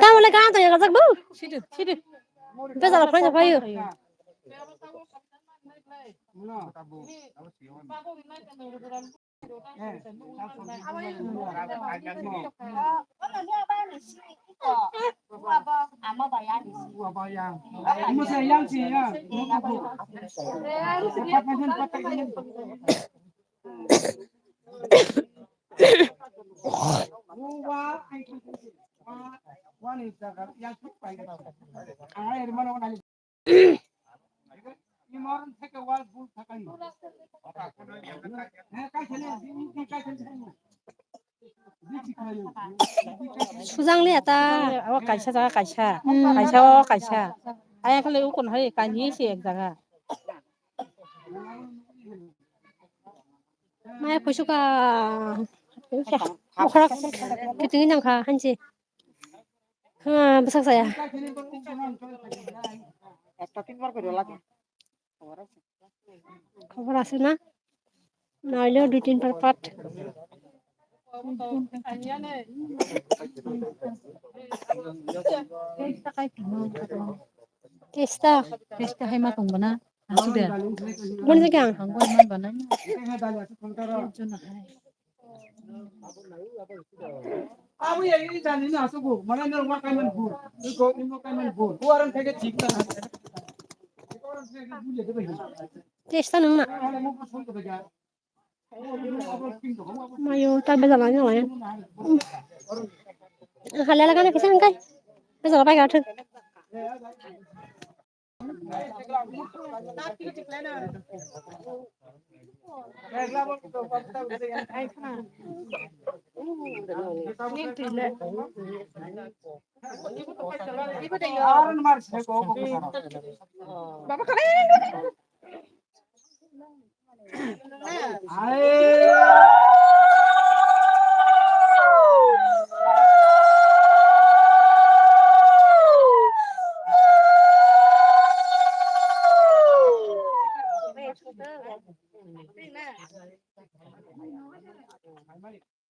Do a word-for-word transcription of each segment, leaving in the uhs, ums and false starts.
Tamo le kan to ya gajak bu. Sidi, sidi. Bejal phai phai. Sujang le ata. Awa kaisa jaga kaisa. Hmm. Kaisa o kaisa. Ayang kale ukon hai kani se ek jaga. Maya phoisu ka. Bukhara kiting nang kha hansi. Ha, bwsak saya. Khobor aswk na? Naileo dui tin par part. Testa. Testa hai ma tong bana. Aswk de. Boni se kang? Ang boni man bana. Jono hai. Testa nung na. Mayo, ta bejala ni lai. Khala la kana kisa nung kai. Bejala pai ka thung.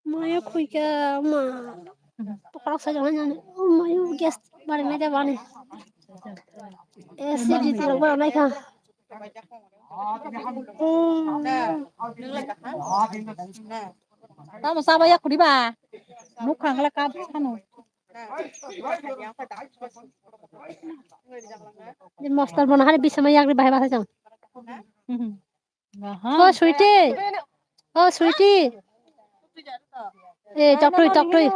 Maya khuika ma. Pakalok sajak nani. Maya gas bari nai de bani. Acidity rok bari nai kha. Tamo sabo yak khudi ba. Nuk khang la kap sanu. Mostor bono hari bisama yak ri bahai bahai jang. Aha. Oh, sweetie. Oh, sweetie. Eh, chaptui, chaptui.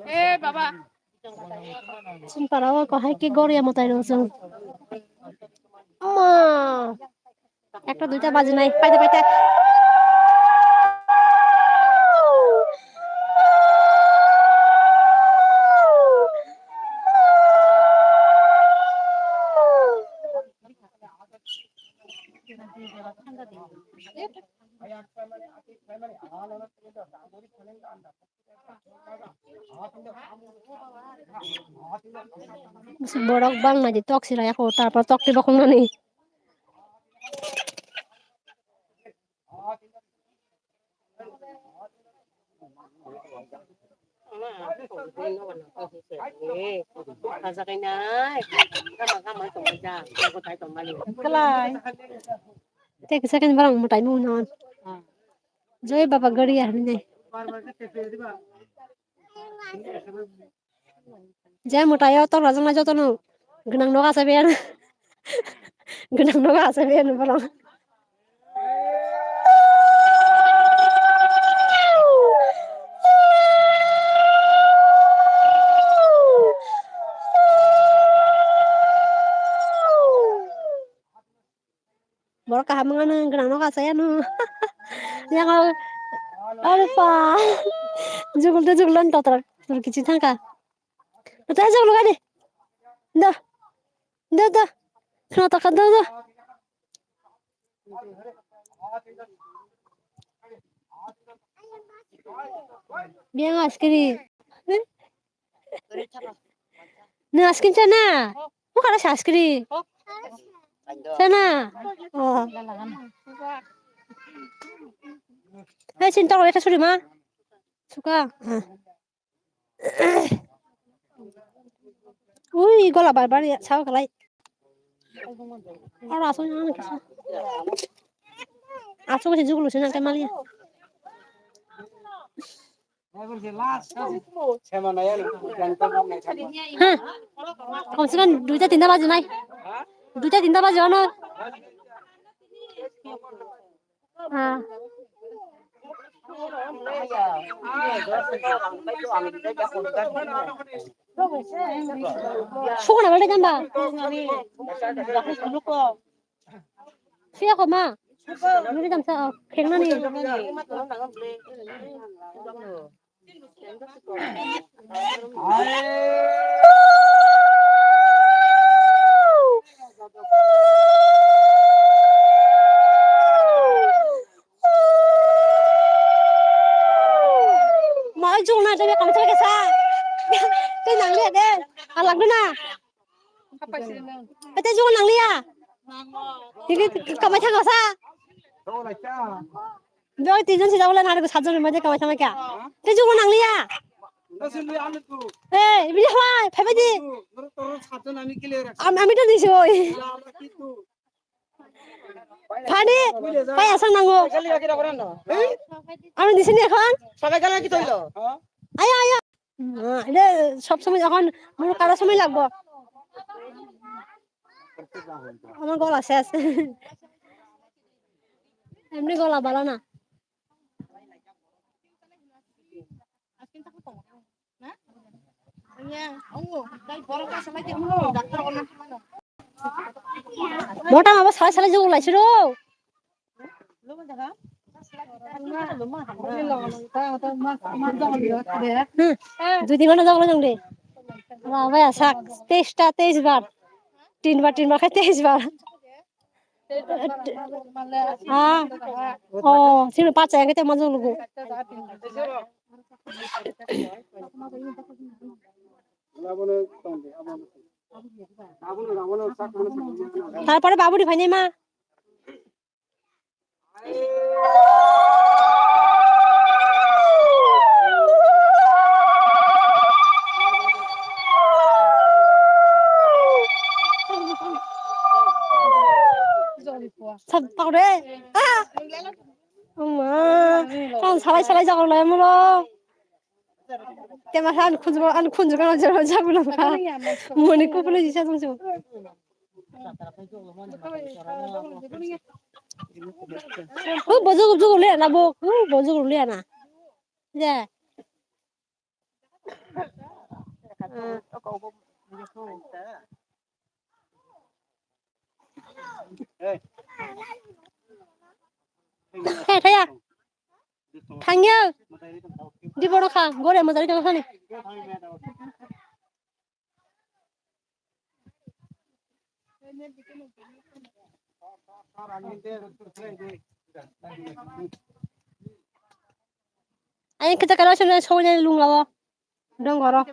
Eh, baba. Chini para o kohai khe goria mwtai rok chwng. Ama! Ekta duita baji nai, paita, paita. Borok bangma di tok sira yako, tarpor tok twi bokhok nani. Kalai. Tei kisa khe borok mwtai nukno. Joi baba gari ya hinwi. Je mwtai o tok rwjaknai jotono gwnang nogo achai bai ano. Gwnang nogo achai bai ano borok. Borok kaham wngmano gwnang nogo achai ano. Yang o, aro pa. Jugul de jugul ani totra. Tur kichi thangka. Totra jugul gani. Do. Do do. Khna taka do do. Biang askiri. Nang askin chana? Bukan askiri. Chana. Oh. Hei, sini tolong ya, suri ma. Suka. Ui, gola bar bar ya, sao kalai. Aro asong yang kisa. Asong si jugulu sini kai mali. Ha. Kom se kom duita tinta baji nai. Duita tinta baji ono. Ah. Sukuna bale jamba. Siya ko ma. Nuri jam sa, oh, kheng nani. Mai jung na, tei kamsa ke sa. Tei nang le de. Alag na. Ate jugo nang liya. Tini kamai thang sa. Joi tijon si jabo le nari ko satjon ni maje kamai thang kya. Te jugo nang liya. Eh, bini hwai, phai bai di. Am-, ami to disi oi. Phani, pai asang nango. Ami disi ni ekhon. Ayo, ayo. Ah, ele sob somoi ekhon mur kara somoi lagbo. Amar gola ses. Emni gola bala na. Mota mabo salai salai juguk laisiro. Hmm. Dui tin ghonta jagolo jong de. Ba, ba, sak, teis ta, teis bar. Tin bar, tin bar khai teis bar. Ah. Oh, sino pacha yang kita manjung lugu. Tarpore babu ni phainai ma. Sab tau re. Ah. Ama. Kan salai salai jago lai mulo. Kema han khunju an khunju kan jero jabu lo. Moni kupulu jisa jong jong. Hu bojo bojo le na bo. Hu bojo le na. Ya. Hey, thaya. Thangya. Di boro kha, gore mojari tong khani. Ayang kita kalau sudah soalnya lung lawa. Dong goro.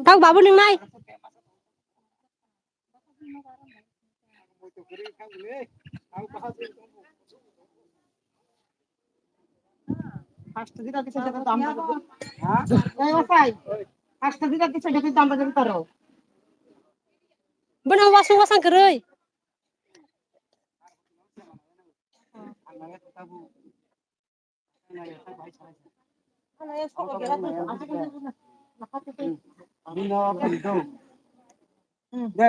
Tau babu ning nai. Pasta dita kisa jaka dam jaka. Ha? Dai wasai. Pasta dita kisa jaka dam jaka taro. Bana wasu wasang keroi. De,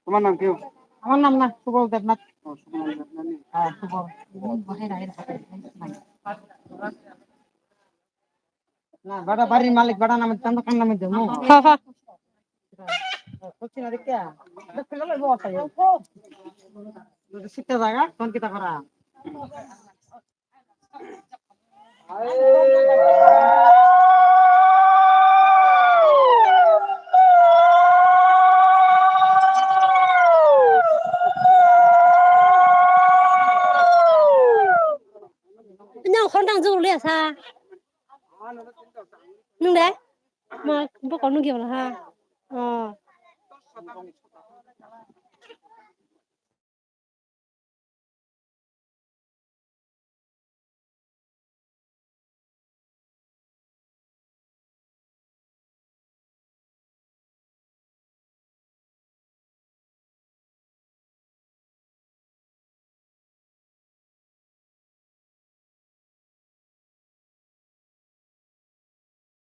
তোমার নাম কি? আমার নাম না, সুবল দেবনাথ। ও, সুবল দেবনাথ নি? হ্যাঁ, সুবল। না, বেটা বাড়ির মালিক, বেটা নামে, চান্দা খান নামে দেবো। হ্যাঁ, হ্যাঁ। করছি না রে কে? Sikta jaga, kon kita kora. Nang khorang jor le sa. Nung de? Ma, bo kok nung gimla ha. Oh.